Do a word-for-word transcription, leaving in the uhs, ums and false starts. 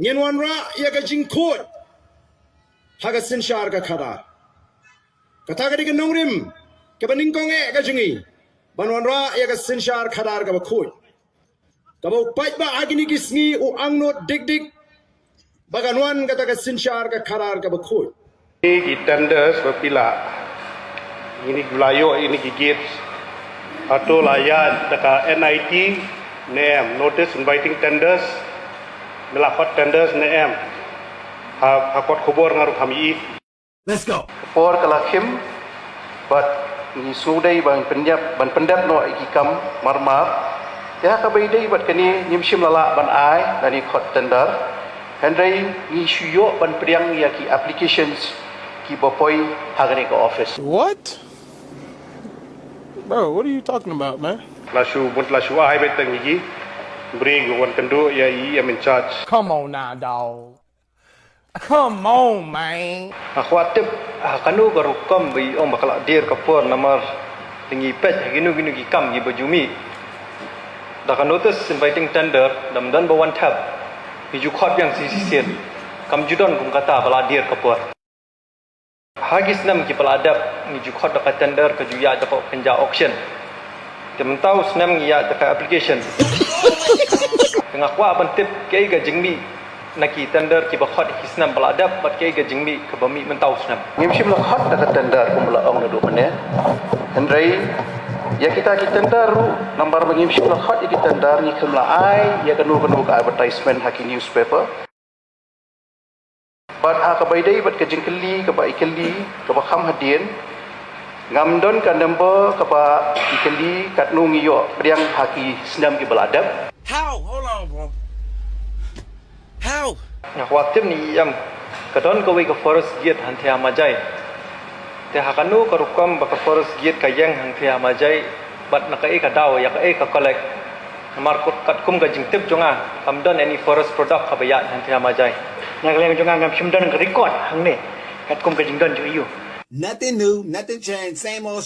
Ngin wanrah ïa ka jingkhuid ha ka synshar ka khadar. Kata ka dei ka nongrim kaba nyngkong eh ka jong ngi, ban wanrah ïa ka synshar khadar kaba khuid. Kaba u paidbah ha kine ki sngi u angnud dik dik ba kan wan kata ka synshar ka khadar kaba khuid. Ki tenders ba phi la, ini ki la ïoh ini ki gates. Hato la ïa da ka N I T ne em, notice inviting tenders, me la khot tenders ne em? Ha, ha kot khubor nga ruh kam ïohi. Let's go. Por ka la khim, bad ngi shu dei ban pyndep, ban pyndep noh ïa ki kam marmar. Ïa kaba ïadei bad kane ngim shym la lah ban ai lane khot tender. Hynrei ngi shu ïoh ban pdiang ïa ki applications kiba poi ha kane ka office. What? Bro, what are you talking about, man? La shu, bun la shu ai beit tang ïa ki. Bri ngi wan kynduh ïa i em in charge. Come on now, dog. Come on, man. Nga kwah tip ha kano ka rukom ba i ong ba ka la dier ka por namar ngi peit ha kino kino ki kam kiba ju mih. Da ka notice inviting tender, da ym don ba wan thep. Ngi ju khot biang shisien. Kam ju don kum kata ba la dier ka por. Ha ki snem kiba la dep ngi ju khot da ka tender, ka ju ïaid da ka kynja auction. Te mynta u snem ngi ïaid da ka application. Te nga kwah ban tip kaei ka jingmih na ki tender kiba khot ha ki snem ba la dep bad kaei ka jingmih kaba mih mynta u snem. Ngim shym la khot da ka tender kumba la ong naduh mynne. Hynrei ïa kita ki tender ruh, namar ba ngim shym la khot ïa ki tender, ngi khlem la ai ïa kano kano ka advertisement ha ki newspaper. Bad ha kaba ïadei bad ka jingkylli kaba i kylli kaba kham hadien, ngam don ka number kaba i kylli katno ngi ïoh pdiang ha ki snem kiba la dep. How? Hold on, bro. How? Nga kwah tip ne em, ka don kawei ka forest gate hangtei ha Majai. Te ha kano ka rukom ba ka forest gate ka ïeng hangtei ha Majai, bad na kaei ka daw, ïa kaei ka collect? Namar kat-, katkum ka jingtip jong nga, kam don any forest product kaba ïaid hangtei ha Majai. Na ka liang jong nga ngam shym don ka record hangne katkum ka jingdon jong ïa u. Nothing new, nothing changed, same old